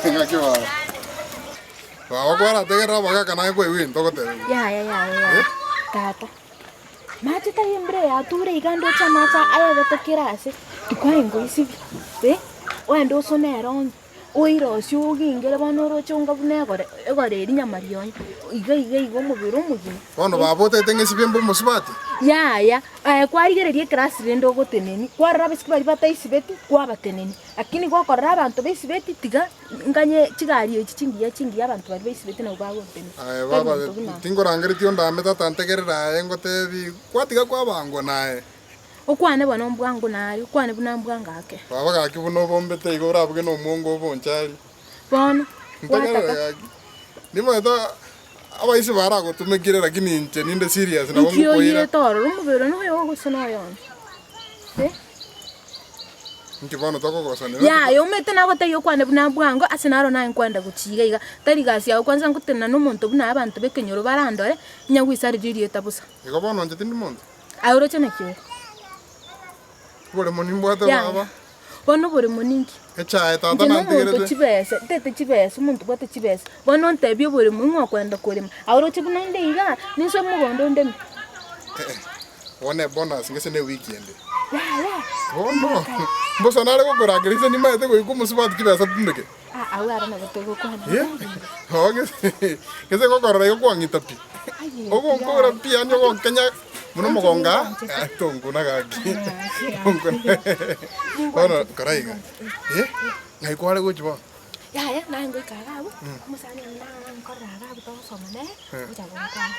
Ng'aki baba. Baba kwarategerera abagaka naye kwaigwa egento ogotebigwa. Yaya yaya yaya Eh? tata mache tari embura yature iga ndoche amache ayebete kera ase tikwarenge goisibia eh, ogende osone erongi oirosie ogingere bono oroche onga buna egore egore eria nyamarionya iga iga iga omobere omogima. Bono baba otagete ng'esibie mbe omosubati? Yaya aye kwarigereria ekerasi rende ogotenenia kwarora abaiseke baria bataisibeti kwabatenenia. Lakini gokorora abanto baisibeti tiga nganye chigari echi chingiya chingiya abanto baria baisibeti nabwo bagontenia. Aye Tari baba, monto buna. tinkorangeretie ondame tata ntegerere aye ngotebi, kwatiga kwabangwa naye. Okwane bono mbwango nare, okwane buna mbwango ake. Baba gaki buna obombete igo orabuge nomwongo obonchari. Bono Ntegerere gwataka. gaki. Nimanyete abaisi baragotumekire lakini inche ninde serious nabo Nki ngokoira. oirete ororo omobere noyo gose noyondo? Eh? Inki bono tokogosanera? Yaya omanyete nagotebia okwane buna bwango ase naro naye nkwenda gochia iga iga, tari gasi yago kwanza ngotenena na omonto buna abanto b'ekenyoro barandore, onya goisareria erieta bosa. Igo bono inche tindi monto? Aye oroche naki ore? Oboremo nimbwate Yaya, baba. bono oboremo ninki? Echae tata Inche nomonto nantigerete. chibesa, ntete chibesa, omonto obwate chibesa, bono ontebie oboremo ng'o okwenda korema, aye oroche buna inde igaa, ninsoe mogondo ndeme. Eh, bono ebonus ngese ne ewiki ende. Yaya, Bono, mbosa nare gokorangeria inse nimaete goika omosubati chibesa tumeke. Ah, agwo aro nabo togokwana. Eh, oo gese gese ngokorora igo kwang'ita pi. Aye, Ogonkora pi yaani ogonkenya buna omogonga ah, tonkuna gaki. Tonkuna. Bono kora iga. Eh, ng'ai kware gochia bono? Yaya, naye ngoika iga abwo, omosani one nankorera iga abwo togosoma nere, ocha gonkwana.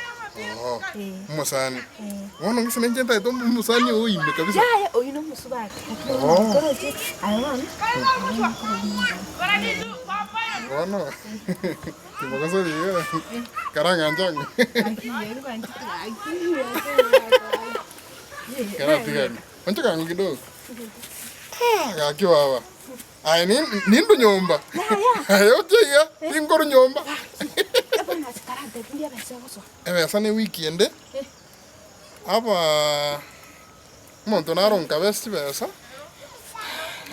Oo, Eh. omosani. Eh. Bono gese ninche ntagete omosani oo ime kabisa. Yaya, oyio nomosubati, lakini Oo. koroche, aye bono, aye nakore ring'ana. Bono, timogosori iga, karang'anche ang'e. Karatigani. Onchoka ang'e kidogo. Ah, gaki baba. Aye nindwe nyomba. Aye oche iga, tinkorwa nyomba. Ebesa ne wiki ende, aba omonto naro nkabesa chibesa,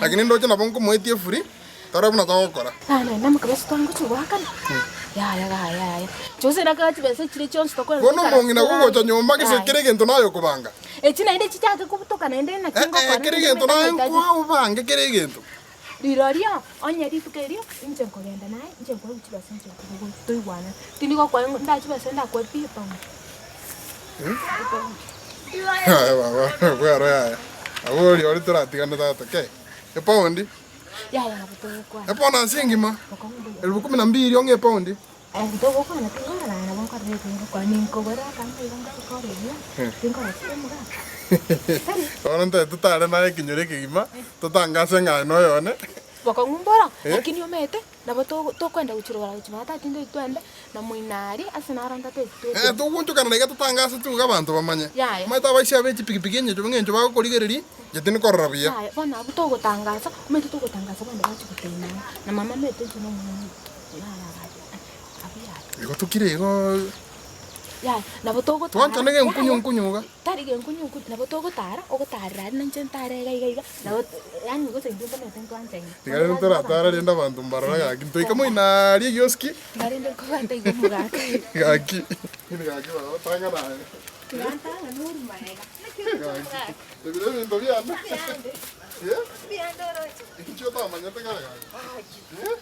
lakini ndoche nabo nkomoetia efuri, tore buna togokora. Bono omong'ina gogocha nyomba gese kera egento naye okobanga. Eh, kera egento naye nkoa obange kera egento. Rirorio, onye rituko erio inche nkogenda naye, inche nkoegwa chibesa inche nkobogoria, toigwanane. Tindi gokoa ng'a ndae chibesa ndakoe pi epaundi. Epaundi. Yaya baba, bwero yaya. Abwo oria oria toratigane tata kei. Epaundi, Yaya nabo togokwana. epaundi ase engima, Bokong'u mbuya. elfu kumi na mbili ong'e epaundi. Aye togokwana tingorora aye nabo nkorora ebi ngokora, ninkogora akantu iga ngokora ebiya, tinkora chire omogaka. Tari. Bono ntae totare naye ekenyoro ekegima, totangase ng'a aye noyone. Bokong'u mboro, Eh. lakini omanyete, nabo togo tokoenda gochia rogoro gochia baba tata tinde twende, na moino aria ase naro ntateti Eh, twetwe. togoonchokana iga totangase tu iga abanto bamanye. Yaya. Omanyete abaisia abe echipigipigi engencho eng'encho bagokorigereria, inche tindi korora buya. Yaya, bono abwo togotangasa, omanyete togotangasa abande bachia gotenena, na mama omanyete inche nomwana oye. Igo tokire igo twanchane genkunyu nkunyu iga. Tiga rende toratare rende abanto mbarore gaki ntoike moino aria egioski gaki gaki baba tang'ana aye gaki ebiro ebinto biane eh inche otamanyete kare gaki eh.